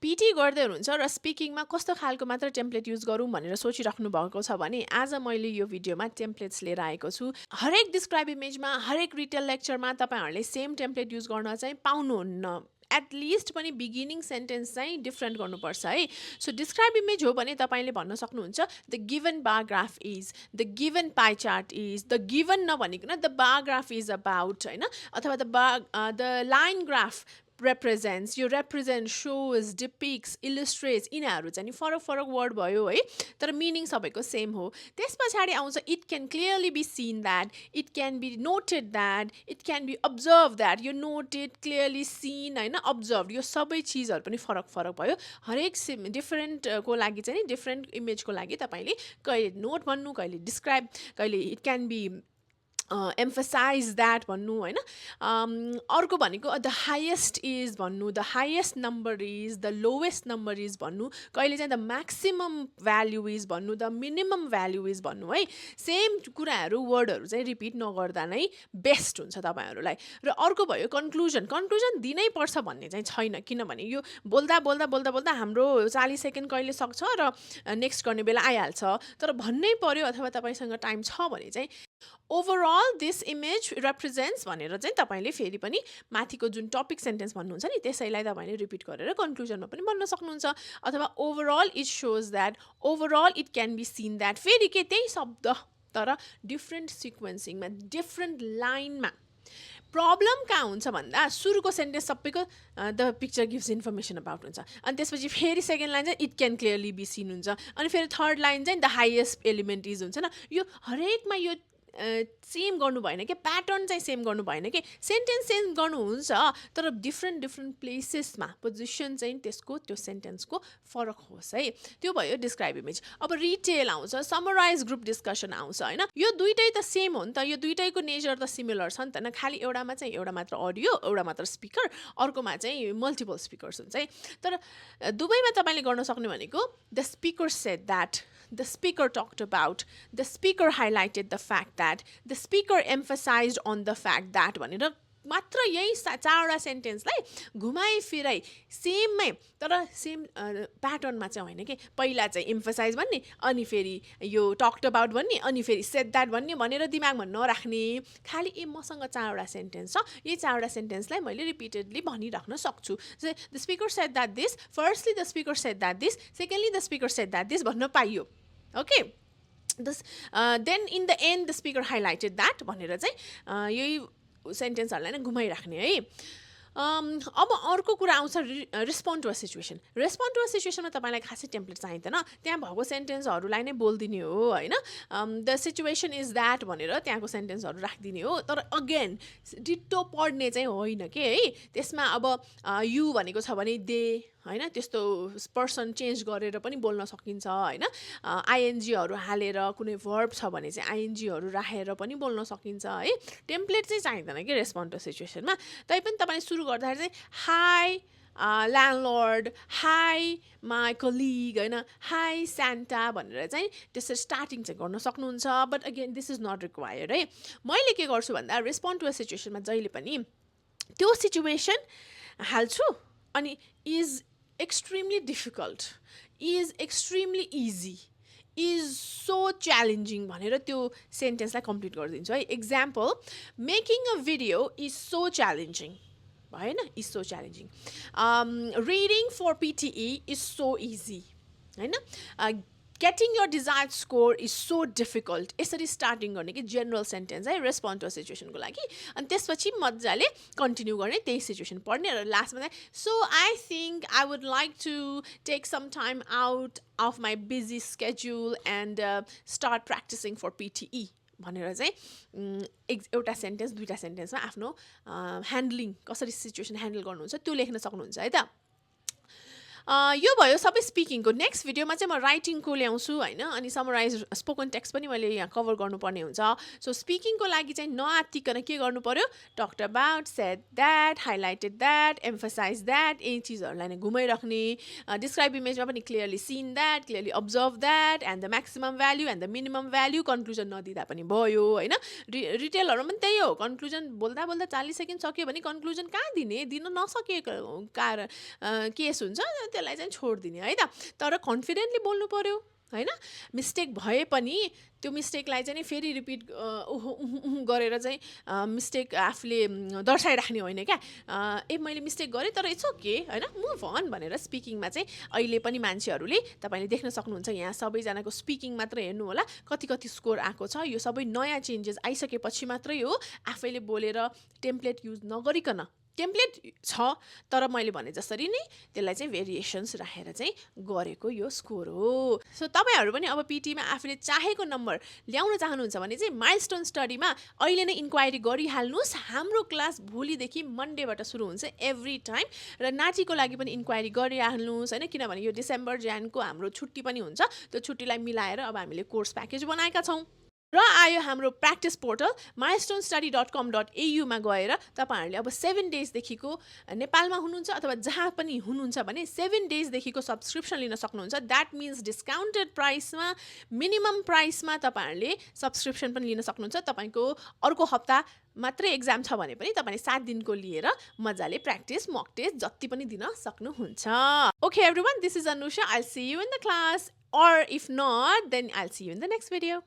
PT गर्दै हुनुहुन्छ र स्पिकिङमा कस्तो खालको मात्र टेम्प्लेट युज गरौँ भनेर सोचिराख्नु भएको छ भने आज मैले यो भिडियोमा टेम्प्लेट्स लिएर आएको छु। हरेक डिस्क्राइब इमेजमा, हरेक रिटेल लेक्चरमा तपाईँहरूले सेम टेम्प्लेट युज गर्न चाहिँ पाउनुहुन्न। एटलिस्ट पनि बिगिनिङ सेन्टेन्स चाहिँ डिफ्रेन्ट गर्नुपर्छ है। सो डिस्क्राइब इमेज हो भने तपाईँले भन्न सक्नुहुन्छ the given bar graph is, the given pie chart is, the given नभनिकन the bar graph is about होइन, अथवा द लाइन ग्राफ represents, यो represent, shows, depicts, illustrates, यिनीहरू चाहिँ नि फरक फरक वर्ड भयो है, तर मिनिङ सबैको सेम हो। त्यस पछाडि आउँछ it can clearly be seen that, it can be noted that, it can be observe that, यो नोटेड, क्लियरली सिन होइन, अब्जर्भ, यो सबै चिजहरू पनि फरक फरक भयो। हरेक डिफ्रेन्टको लागि चाहिँ नि डिफ्रेन्ट इमेजको लागि तपाईँले कहिले नोट भन्नु, कहिले डिस्क्राइब, कहिले it can be emphasize that भन्नु होइन। अर्को भनेको द हाइएस्ट इज भन्नु, the highest number is, the lowest number is भन्नु, कहिले चाहिँ द म्याक्सिमम भ्याल्यु इज भन्नु, द मिनिमम भ्याल्यु इज भन्नु है। सेम कुराहरू वर्डहरू चाहिँ रिपिट नगर्दा नै बेस्ट हुन्छ तपाईँहरूलाई। र अर्को भयो कन्क्लुजन, कन्क्लुजन दिनै पर्छ भन्ने चाहिँ छैन, किनभने यो बोल्दा बोल्दा बोल्दा बोल्दा हाम्रो 40 सेकेन्ड कहिले सक्छ र नेक्स्ट गर्ने बेला आइहाल्छ, तर भन्नै पर्यो अथवा तपाईँसँग टाइम छ भने चाहिँ ओभरअल दिस इमेज रिप्रेजेन्ट्स भनेर चाहिँ तपाईँले फेरि पनि माथिको जुन टपिक सेन्टेन्स भन्नुहुन्छ नि त्यसैलाई तपाईँले रिपिट गरेर कन्क्लुजनमा पनि भन्न सक्नुहुन्छ। अथवा overall it shows that, overall it can be seen that, फेरि के त्यही शब्द तर डिफ्रेन्ट सिक्वेन्सिङमा, डिफ्रेन्ट लाइनमा। प्रब्लम कहाँ हुन्छ भन्दा सुरुको सेन्टेन्स सबैको the picture gives information about हुन्छ, अनि त्यसपछि फेरि सेकेन्ड लाइन चाहिँ it can clearly be seen हुन्छ, अनि फेरि थर्ड लाइन चाहिँ द हाइएस्ट एलिमेन्ट इज हुन्छ। न यो हरेकमा यो सेम गर्नु भएन कि, प्याटर्न चाहिँ सेम गर्नु भएन कि, सेन्टेन्स सेम गर्नुहुन्छ तर डिफ्रेन्ट डिफ्रेन्ट प्लेसेसमा पोजिसन चाहिँ त्यसको त्यो सेन्टेन्सको फरक होस् है। त्यो भयो डिस्क्राइब इमेज। अब रिटेल आउँछ, समराइज ग्रुप डिस्कसन आउँछ होइन। यो दुइटै त सेम हो नि त, यो दुइटैको नेचर त सिमिलर छ नि त, खालि एउटामा चाहिँ एउटा मात्र अडियो, एउटा मात्र स्पिकर, अर्कोमा चाहिँ मल्टिपल स्पिकर्स हुन्छ है। तर दुवैमा तपाईँले गर्न सक्ने भनेको the speaker said that, the speaker talked about, the speaker highlighted the fact that, the speaker emphasized on the fact that भनेर मात्र यही चारवटा सेन्टेन्सलाई घुमाइ फिराइ सेममै तर सेम प्याटर्नमा चाहिँ होइन कि, पहिला चाहिँ इम्फसाइज भन्ने, अनि फेरि यो टक्ड अबाउट भन्ने, अनि फेरि सेड द्याट भन्ने भनेर दिमागमा नराख्ने, खालि मसँग चारवटा सेन्टेन्स छ, यही चारवटा सेन्टेन्सलाई मैले रिपिटेडली भनिराख्न सक्छु। The speaker said that this, firstly the speaker said that this, secondly the speaker said that this भन्न पाइयो। Okay, then in the end the speaker highlighted that भनेर चाहिँ यही सेन्टेन्सहरूलाई नै घुमाइराख्ने है। अब अर्को कुरा आउँछ respond to a situation. Respond to a सिचुएसनमा तपाईँलाई खासै टेम्प्लेट चाहिँदैन, त्यहाँ भएको सेन्टेन्सहरूलाई नै बोलिदिने हो होइन। द सिचुएसन इज द्याट भनेर त्यहाँको सेन्टेन्सहरू राखिदिने हो, तर अगेन डिटो पढ्ने चाहिँ होइन कि है। त्यसमा अब यु भनेको छ भने दे होइन, त्यस्तो पर्सन चेन्ज गरेर पनि बोल्न सकिन्छ होइन। आइएनजीहरू हालेर कुनै भर्ब छ भने चाहिँ आइएनजीहरू राखेर पनि बोल्न सकिन्छ है। टेम्प्लेट चाहिँ चाहिँदैन कि रेस्पोन्ड टु सिचुएसनमा। तैपनि तपाईँले सुरु गर्दाखेरि चाहिँ hi landlord, hi my colleague होइन, हाई सेन्टा भनेर चाहिँ त्यसरी स्टार्टिङ चाहिँ गर्न सक्नुहुन्छ। But again this is not required है। मैले के गर्छु भन्दा रेस्पोन्ड टु अ सिचुएसनमा जहिले पनि त्यो सिचुएसन हाल्छु, अनि is extremely difficult, is extremely easy, is so challenging भनेर त्यो सेन्टेन्सलाई कम्प्लिट गरिदिन्छु है। Example, making a video is so challenging भएन, is so challenging. Reading for PTE is so easy होइन। Getting your desired score is so difficult, यसरी starting गर्ने कि general sentence है रेस्पोन्ड टु सिचुएसनको लागि। अनि त्यसपछि मजाले कन्टिन्यू गर्ने, त्यही सिचुएसन पढ्ने, र लास्टमा चाहिँ so I think I would like to take some time out of my busy schedule and start practising for PTE भनेर चाहिँ एउटा सेन्टेन्स दुईवटा सेन्टेन्समा आफ्नो ह्यान्डलिङ कसरी सिचुएसन ह्यान्डल गर्नुहुन्छ त्यो लेख्न सक्नुहुन्छ है त। यो भयो सबै स्पिकिङको। नेक्स्ट भिडियोमा चाहिँ म राइटिङको ल्याउँछु होइन, अनि समराइज स्पोकन टेक्स्ट पनि मैले यहाँ कभर गर्नुपर्ने हुन्छ। सो स्पिकिङको लागि चाहिँ नआत्तिकन के गर्नु पर्यो, talked about, said that, highlighted that, emphasize that, यही चिजहरूलाई नै घुमाइराख्ने। डिस्क्राइब इमेजमा पनि clearly seen that, clearly observe that, and the maximum value and the minimum value, conclusion नदिँदा पनि भयो होइन। रिटेलहरू पनि त्यही हो, कन्क्लुजन बोल्दा बोल्दा 40 सेकेन्ड सक्यो भने कन्क्लुजन कहाँ दिने, दिन नसकेको कारण केस हुन्छ, त्यसलाई चाहिँ छोडिदिने है त। तर कन्फिडेन्टली बोल्नु पर्यो होइन। मिस्टेक भए पनि त्यो मिस्टेकलाई चाहिँ नि फेरि रिपिट गरेर चाहिँ मिस्टेक आफूले दर्शाइराख्ने होइन क्या। मैले मिस्टेक गरेँ तर इट्स ओके होइन, मुभ अन भनेर स्पिकिङमा चाहिँ अहिले पनि मान्छेहरूले तपाईँले देख्न सक्नुहुन्छ यहाँ सबैजनाको स्पिकिङ मात्र हेर्नु होला कति कति स्कोर आएको छ। यो सबै नयाँ चेन्जेस आइसकेपछि मात्रै हो, आफैले बोलेर टेम्प्लेट युज नगरिकन। टेम्प्लेट छ तर मैले भने जसरी नै त्यसलाई चाहिँ भेरिएसन्स राखेर चाहिँ गरेको यो स्कोर हो। सो तपाईँहरू पनि अब पिटीमा आफूले चाहेको नम्बर ल्याउन चाहनुहुन्छ भने चाहिँ माइलस्टोन स्टडीमा अहिले नै इन्क्वायरी गरिहाल्नुहोस्। हाम्रो क्लास भोलिदेखि मन्डेबाट सुरु हुन्छ एभ्री टाइम, र नाटीको लागि पनि इन्क्वायरी गरिहाल्नुहोस् होइन, किनभने यो डिसेम्बर ज्यानको हाम्रो छुट्टी पनि हुन्छ। त्यो छुट्टीलाई मिलाएर अब हामीले कोर्स प्याकेज बनाएका छौँ। र आयो हाम्रो प्र्याक्टिस पोर्टल milestonstudy.com.au मा गएर तपाईँहरूले अब 7 डेजदेखिको नेपालमा हुनुहुन्छ अथवा जहाँ पनि हुनुहुन्छ भने 7 डेजदेखिको सब्सक्रिप्सन लिन सक्नुहुन्छ। द्याट मिन्स डिस्काउन्टेड प्राइसमा, मिनिमम प्राइसमा तपाईँहरूले सब्सक्रिप्सन पनि लिन सक्नुहुन्छ। तपाईँको अर्को हप्ता मात्रै एक्जाम छ भने पनि तपाईँले 7 दिनको लिएर मजाले प्र्याक्टिस मक टेस्ट जति पनि दिन सक्नुहुन्छ। Okay everyone, this is Anusha. I'll see you in the class, or if not then I'll see you in the next video.